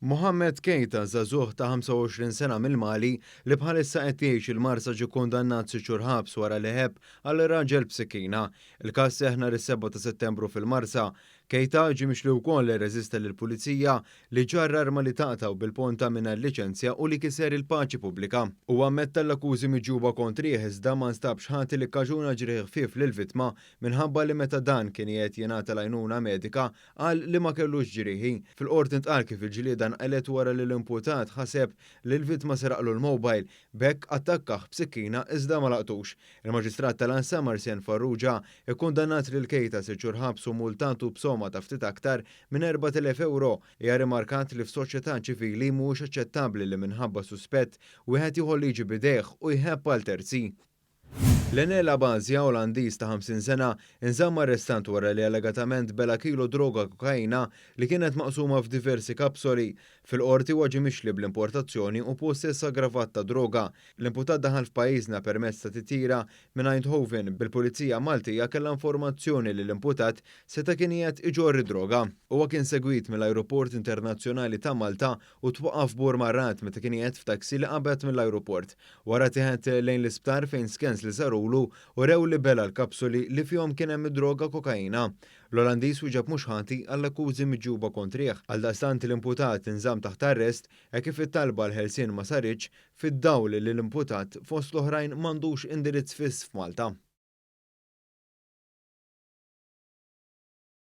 Mohamed Keita, żagħżugħ ta' 25 sena mill-Mali li bħalissa qed jgħix il-Marsa ġie kundannat sitt xhur ħabs wara li ħebb għal raġel b'sikkina. Il-każ seħħ nhar is-7 ta' Settembru fil-Marsa. Keita ġie mixli wkoll li rreżista lill-Pulizija, li ġarr arma li taqta' u bil-ponta mingħajr liċenzja u li kiser il-paċi pubblika. Huwa ammetta l-akkużi miġjuba kontrih iżda ma nstabx ħati li kkaġuna ġrieħi ħfief lill-vittma minħabba li meta dan kien qiegħed jingħata l-għajnuna medika Qal li ma kellux ġrieħi. Fil-Qorti ntqal kif il-ġlieda nqalgħet wara li l-imputat ħaseb li l-vittma seraqlu l-mobile, b'hekk attakkah b'sikkina iżda ma laqtux. Il-Maġistrat tal-Għassa Marcienne Farrugia kkundannat lil Keita sitt xhur ħabs u multatu b'somma ta' ftit aktar minn 4,000 ewro. Hija rrimarkat li f'soċjetà ċivili mhuwiex aċċettabbli li minħabba suspett wieħed jieħu l-liġi b'idejh u jħebb għal terzi. Lene Labazia, Olandiż ta' 50 sena, inżamm arrestant wara li allegatament bela' kilo droga kokaina li kienet maqsuma f'diversi kapsoli. Fil-Qorti huwa ġie mixli bl-importazzjoni u pussess aggravat ta' droga. L-imputat daħal f'pajjiżna permezz ta' titjira minn Eindhoven, bil-Pulizija Maltija kellha informazzjoni li l-imputat seta' kien qiegħed iġorr id-droga. Huwa kien segwit mill-Ajruport Internazzjonali ta' Malta u twaqqaf b'Burmarrat meta kien qiegħed f'taxi li qabad mill-ajruport. Wara tieħed lejn l-isptar fejn scans li sarulu urew li bela' l-kapsuli li fihom kien hemm id-droga kokaina. L-Olandiż wieġeb mhux ħati għall-akkużi miġjuba kontrih. Għaldaqstant l-imputat inżamm taħt arrest hekk kif it-talba għall-ħelsien ma saritx fid-dawl li l-imputat fost l-oħrajn m'għandux indirizz fiss f'Malta.